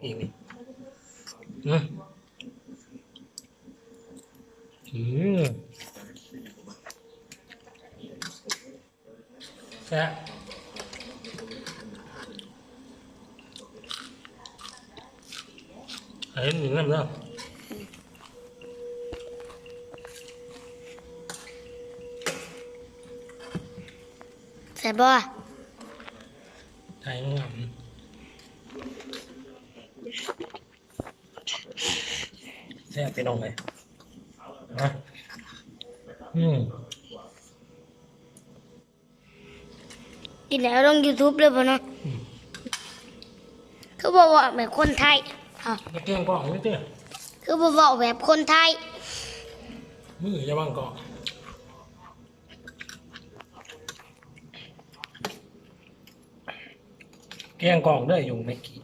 ອີກນີ້ ອືມ ອືມ ແຊບ ໃຫ້ເຫັນອີກນຳເດີ. ແຊບບໍ່? ໄດ້ງາມ ແຊບ ພີ່ນ້ອງເອີຍ ນະ ອືມ. ກິນແລ້ວລົງຢູທູບເລີຍບໍ່ເນາະ? ອືມ ຄືບໍ່ເວົ້າແບບຄົນໄທ? ເອົ້າ ແກງກອງນີ້ຕິ ຄືບໍ່ເວົ້າແບບຄົນໄທ? ມືຢ່າວາງກອງ ແກງກອງເດີ ຢູ່ໃນກີ້.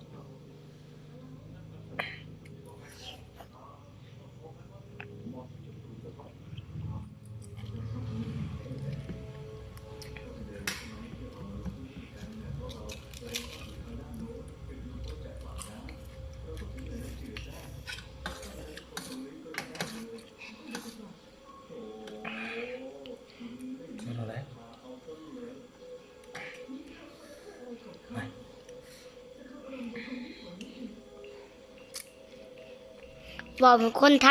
ເວົ້າເປັນຄົນໄທ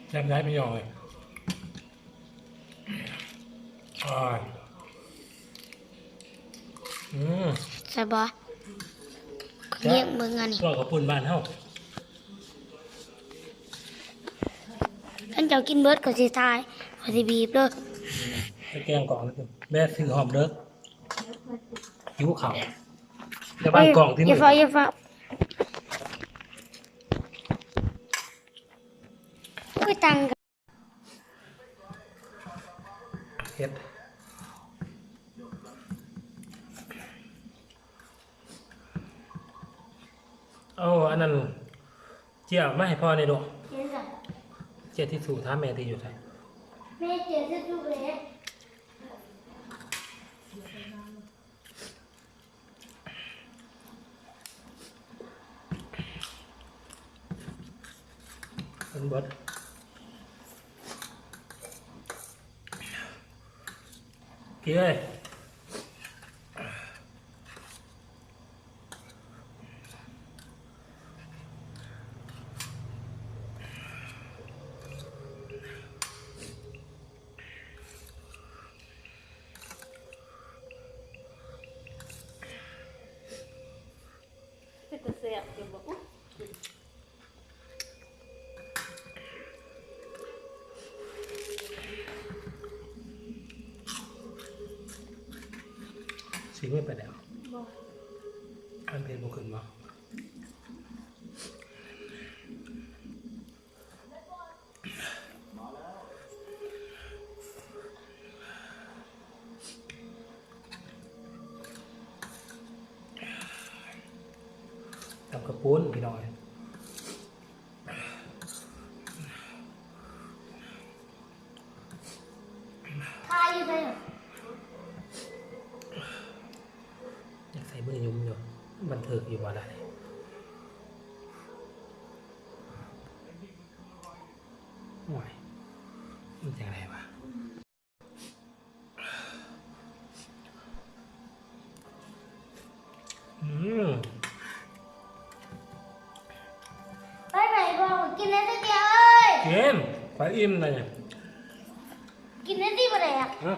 ແຊບໄດ໋ພີ່ນ້ອງເອີຍ ອາ ອືມ ແຊບບໍ່? ແຊບ ເບິ່ງອັນນີ້ ເວົ້າກັບຄົນບ້ານເຮົາ. ຄັນເຈົ້າກິນເບິດ ຂ້ອຍຊິຖ່າຍ ຂ້ອຍຊິບີບເດີ. ໄປແກງກອງ ແບກຊື້ຫອມເດີ ຫິວເຂົ້າ. ຢ່າວາງກອງທີ່ມື ຢ່າຟ້າວ ຢ່າຟ້າວ. ໂອ້ຍ ຕັງ ເຮັດ ເອົາອັນນັ້ນ ເຈ້ຍມາໃຫ້ພໍ່ແດ່ລູກ. ເຈ້ຍ ເຈ້ຍທິດຊູ ຖາມແມ່ຕິ ຢູ່ໃສ? ແມ່ ເຈ້ຍທິດຊູເດ້. ເພິ່ນເບິດ ກິນເລີຍ. ເປັນຕາແຊບຢູ່ບໍ່? ຊິເໝິດໄປແລ້ວ ບໍ່ ອັນເຜັດບໍ່ຂຶ້ນບໍ່? ຕຳກະປຸ້ນພີ່ນ້ອງເອີຍ. ຢາກໃສ່ມືຫຍຸມຢູ່ ມັນຖືກຢູ່ບໍ່ລະນີ້? ໂອ້ຍ ມັນຈັ່ງໃດວະ? ອືມ ໄປໄໝບໍ່? ກິນແດ່ຕິເຈ້ຍເອີຍ. ກິນ ຂ້ອຍອີ່ມແລ້ວນີ້. ກິນແດ່ຕິບໍ່ໄດ້ອະ? ຮະ?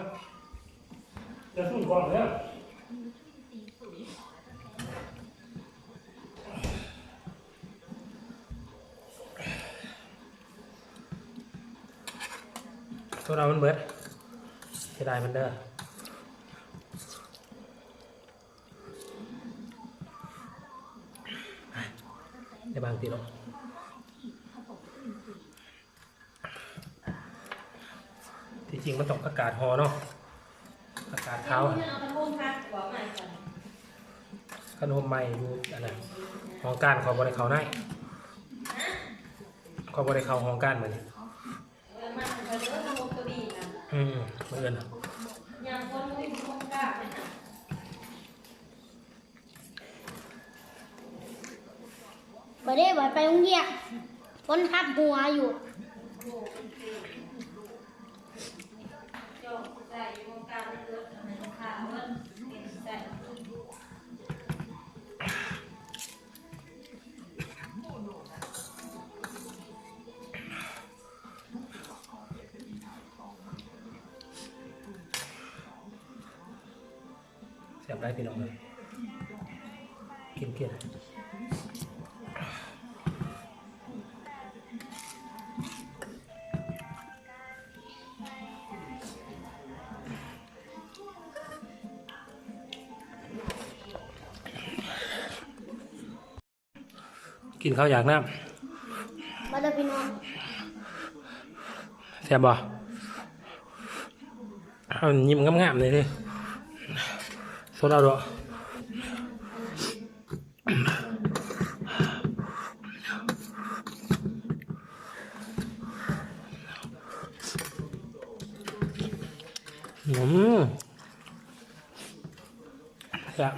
ຈະສູນກ່ອນເດີ. ໂທດເອົາມັນເບິດ ເສຍດາຍມັນເດີ. ໄດ້ບາງທີເນາະ. ທີ່ຈິງມັນຕ້ອງປະກາດຫໍ່ເນາະ ປະກາດຂາວ. ຄັນຮົ່ມໃໝ່ຢູ່ອັນນັ້ນ ຫ້ອງການເຂົາບໍ່ໄດ້ເຂົ້າໃນ ເຂົາບໍ່ໄດ້ເຂົ້າຫ້ອງການມື້ນີ້. ອືມ ມື້ອື່ນ. ຍາມຄົນບໍ່ມີໂຄງການ. ບໍ່ໄດ້ ບໍ່ໄປໂຮງຮຽນ ຄົນທັບຫົວຢູ່. ແຊບຫຼາຍພີ່ນ້ອງເອີຍ ກິນ ກິນ. ກິນເຂົ້າຢາກນ້ຳ ມາເດີພີ່ນ້ອງ. ແຊບບໍ່? ເອົາຍິ້ມງາມໆ ນີ້ເດ້ ສົດເອົາເດາະ. ອືມ ແຊບ.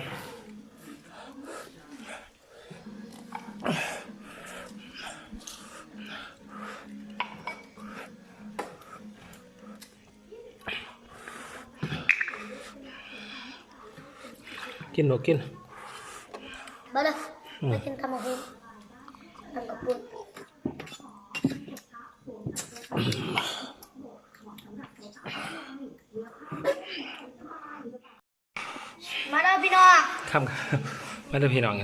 ກິນລູກກິນ ມາເດີ ອືມ ມາກິນຕຳບັກຫຸ່ງ ຕຳກະປຸ້ນ. ມາເດີພີ່ນ້ອງ ຄ່ຳ ມາເດີພີ່ນ້ອງ.